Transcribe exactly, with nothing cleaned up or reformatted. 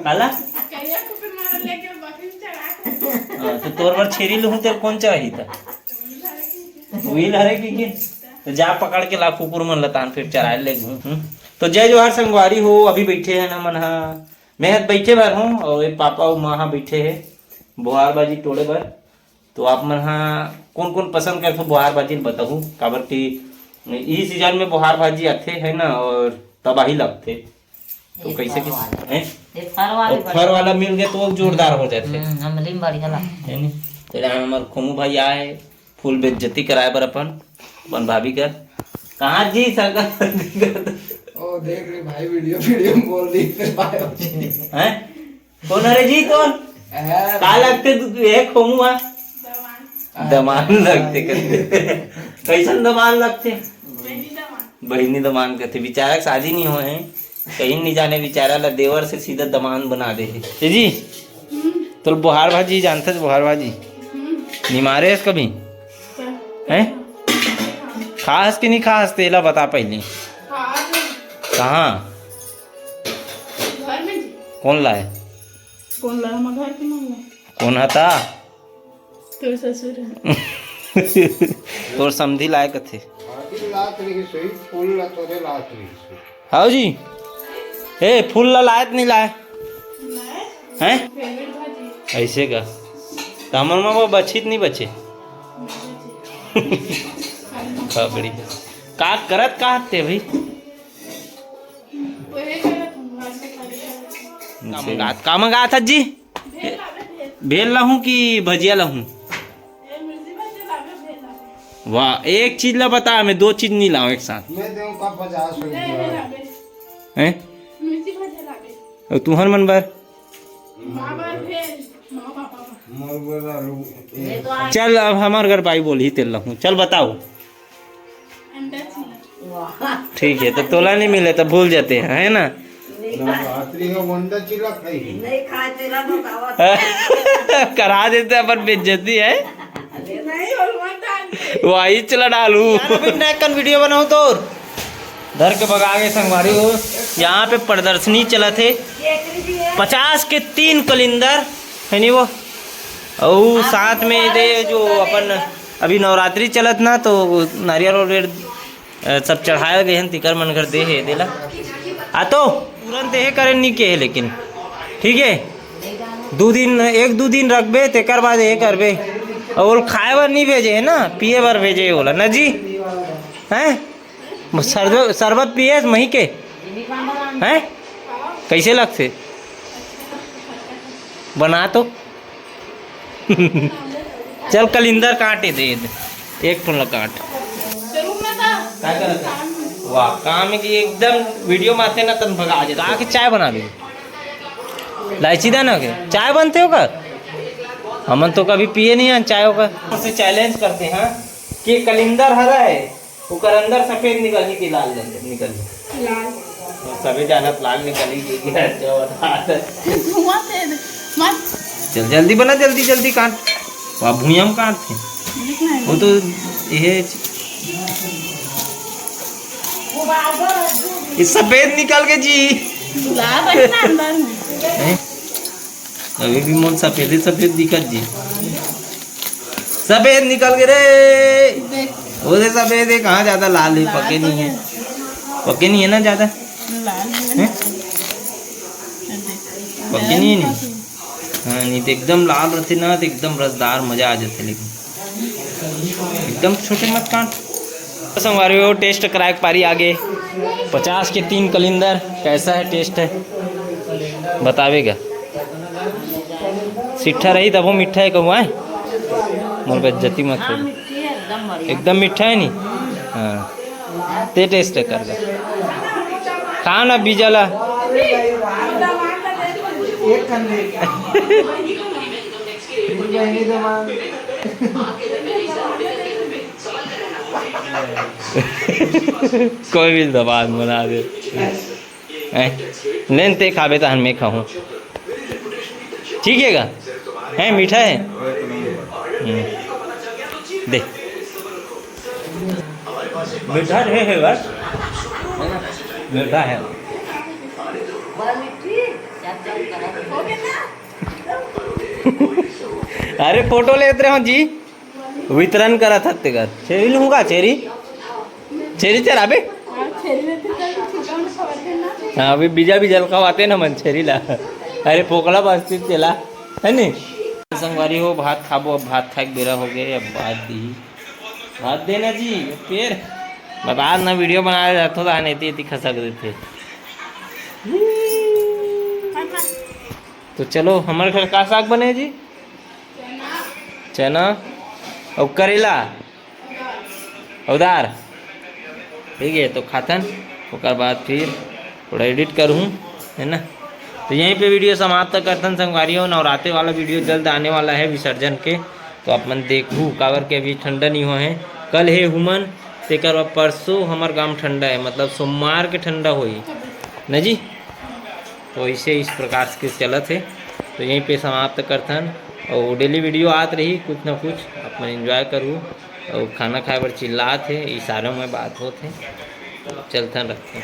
काला? करिया कुकुर मारा लेके बकरी चरा के। हाँ, तो तोर बर छेरी लूहूं, तेरे कौन चाही था? वही लहरे की के? तो जा पकड़ के ला कुकुर मन लतान, फिर चराए ले घूम। हम्म? तो जय जोहार संगवारी हो, अभी बैठे हैं ना मन हा, मैं हा बैठे बर हूँ और ये पापा और माँ हा बैठे हैं बोहार भाजी टोड़े बर। तो आप मन हा कौन कौन पसंद करथो बोहार भाजी ल बताहू, काबर कि ई सीजन में बोहार भाजी आथे है ना, और तबाही लगथे। तो ये कैसे फर किस-, वाला। हैं? ये फर वाले और बड़े। फर वाला मिल गया तो वो जोरदार हो जाथे। हम्म, अमली में बढ़िया लगथे। है नी? तो यहाँ हमार खोमू भाई आए फुल बेइज्जती कराए बर अपन, अपन भाभी कर। कहाँ जी सरकार? ओ, देख रहे भाई, वीडियो, वीडियो में बोल रही, फिर भाई। हैं? कौन हरे जी, कौन? हाँ। का लगथे तू, तू ये खोमू हा? दमान। दमान लगथे कथे। कैसन दमान लगथे? बहिनी दमान। बहिनी दमान कथे। बेचारा के शादी नहीं होए हे, कहीं नहीं जाने बेचारा ला देवर से सीधा दमान बना दे हे। ए जी, हम्म। तोर बोहार भाजी जानथस, बोहार भाजी? हम्म। निमारे हस कभी? हैं? खास कि नहीं खास, तेला बता पहले। खास। कहाँ? घर में जी। कौन लाए? कौन लाए? हमर घर के मन लाए। कौन हता? तोर ससुर है। तोर समधी लाए कथे। भाभी लात रही सही, फूल ला तोरे लात रही सही। हाउ जी? ए, फूल ला लाए त नहीं लाए? लाए। हैं? फेवरेट भाजी। ऐसे का? तो हमर माँ वो बचित नहीं बचे। नहीं बचे। खबड़ी। का करत का हते भाई? वही करत हूँ, घर में खाली करत हूँ। का मंगात, का मंगात हस जी? भेल लाहूँ कि भजिया लाहूँ? वाह, एक चीज ला बता, मैं दो चीज नहीं लाऊं एक साथ। मैं देऊं का पचास रुपया? हैं? अउ तुहर मन बर? चल, अब हमर घर बाई बोलही तेल लाहूँ। चल बताओ। ठीक है, तो तोला नहीं मिले तो भूल जाते हैं, है ना? नवरात्रि में अंडा चिला खाई। नहीं खाए तेरा तो दावत। करा देते अपन बेइज्जती है। नहीं, और मत डाल दे। वही चला डालू। यार, अभी नया कन वीडियो बनाऊं तो धर के भगा के संगवारी हो। यहाँ पे प्रदर्शनी चलत हे, पचास के तीन कलिंदर है नहीं वो, और साथ में दे जो अपन अभी नवरात्रि चलत ना, तो नारियल और अ, सब चढ़ाए गए हैं, तिकर मन कर दे हे देला। आ तो तुरंत ये करे नहीं के हे, लेकिन ठीक है, दो दिन, एक दो दिन रखबे, तेकर बाद ये करबे। और खाए बर नहीं भेजे है ना, पिए बर भेजे हे ओला ना जी, हैं? शरबत, शरबत पिए मही के, हैं? कैसे लगथे? बना तो। चल कलिंदर काटे दे, दे। एक ठन ला काट। का करत है? वाह, काम है कि एकदम वीडियो माथे ना तन भगा देते। का के चाय बनाबे? लाइची दाना के चाय बनथे ओकर? हमन तो कभी पिए नहीं हैं चाय ओकर। से चैलेंज करते हैं कि कलिंदर हरा है, ओकर अंदर सफेद निकलही कि लाल निकलही? लाल। तो सभी जानत लाल निकलही कि, कि अच्छा बता। धुआं से मत। चल जल्दी बना, जल्दी जल्दी काट। वाह, भुइयां में काट थे। दिख नहीं। वो तो ये च- ये सफेद निकल के जी। लाल है ना अंदर में। हैं? अभी भी मोर सफेदे सफेद दिखत जी। सफेद निकल के रे। देख। वो दे सफेद है, कहाँ ज्यादा लाल है, लाल पके तो नहीं है। है। पके नहीं है ना ज्यादा। लाल है ना। हैं? देख। पके नहीं है, नहीं। हाँ, नहीं तो एकदम लाल रहते ना, तो एकदम रसदार, मजा आ जाते। लेकिन एकदम छोटे मत काट। संगवारी हो, टेस्ट कराए के पारी आगे। पचास के तीन कलिंदर, कैसा है, टेस्ट है, बतावेगा। सिट्ठा रही तब वो मीठा है कहूँ, आए? मोर बेइज्जती मत हाँ, करो। मिट्टी है, एकदम बढ़िया। एकदम मीठा है नी? हाँ, ते टेस्ट कर ले। खा ना बीजा ला। एक कंदे। बहनी दमांद। कोई भी दमांद बना दे। हैं? लेन ते खाबे तहन मैं खाहूँ। ठीक है गा? हैं, मीठा है? हम्म। दे। मीठा है, है बस। मीठा है। अरे फोटो लेत रहे हो जी, वितरण करत हत तेकर। छेरी लूंगा, छेरी, छेरी चराबे। हाँ, अभी बीजा बीजा ल खवाते ना मन छेरी ला। अरे पोकला बस्ती चला, है नी? संगवारी हो, भात खाबो, अब भात खाए के बेरा हो गए, अब भात दी। भात देना जी, फिर बता ना, वीडियो बना रहे रहते तो एती एती खसक देते। तो चलो, हमर घर का साग बने जी? चना अउ करेला, उदार। ठीक है, तो खाथन, ओकर बाद फिर थोड़ा एडिट करूँ, है ना? तो यहीं पे वीडियो समाप्त करथन संगवारी हो। नवरात्रे वाला वीडियो जल्द आने वाला है विसर्जन के, तो आप मन देखू, काबर के अभी ठंडा नहीं हुआ है। कल है हुमन, तेकर बाद परसों हमर गांव ठंडा है, मतलब सोमवार के ठंडा होई न जी। तो इसे इस प्रकार से चलत है। तो यहीं पे समाप्त करथन, और डेली वीडियो आत रही कुछ ना कुछ, आप मन एंजॉय करू। और खाना खाए बर चिल्लात है, इशारों में बात होत है। तो चलथन, रखथन।